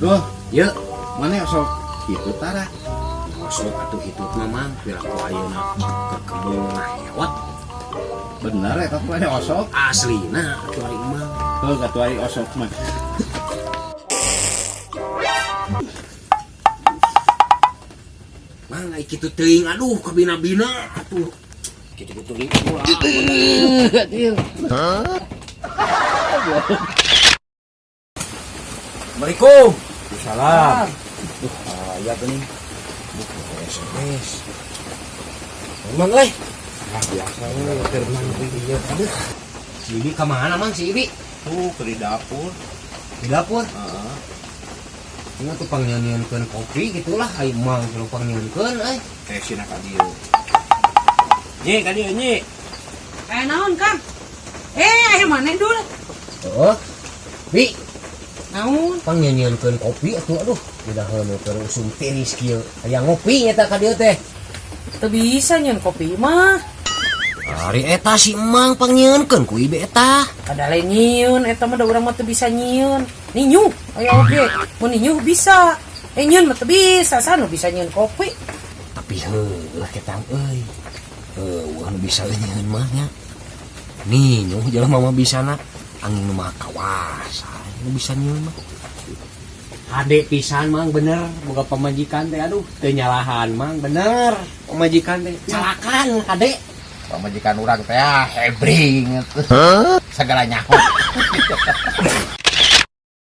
Duh, Ye, mana sok kitu tara? Osok atuh hitut mah mang, piraku ayeuna keur kembung ngahewat. Bener eta tuh aya osok. Aslina atuh ari emang. Heuh, katuh ari osok mah. Mang ai kitu teuing aduh kabina-bina atuh. Kitu teuing ulah. Assalamualaikum. Salam. Duh, aya geuning. Duh, SMS. Emang euy. Ah, biasa we keur mang ieu. Aduh. Si Ibi ka mana mang si Ibi? Tuh ke di dapur. Di dapur. Heeh. Ini tuh pangnyieunkeun kopi gitulah ai mang kudu pangnyieunkeun euy. Kayak sina ka dieu. Nyi, ka dieu nyi. Eh naon Kang? Eh, aya mana dul? Heeh. Bi, Naon? pangnyieunkeun kopi atuh aduh. Udah nu keur usum tiris kieu. Aya ngopi eta ka dieu teh. Teu bisa nyeun kopi mah. Ari eta si emang pangnyieunkeun ku ibe eta. Kada lain nyieun eta mah da urang mah teu bisa nyieun. Ninyuh aya oge. Mun ninyuh bisa. Eh nyieun mah teu bisa, sanu bisa nyieun kopi. Tapi heuh ketang euy. Heuh nu bisa nyieun mah nya. Ninyuh jelema mah bisana angin nu maha kawasa nu bisa nyieun mah. Hade pisan mang bener boga pamajikan teh aduh teu nyalahan mang bener pamajikan teh calakan hade. Pamajikan urang teh ah, hebring. Segala nyaho.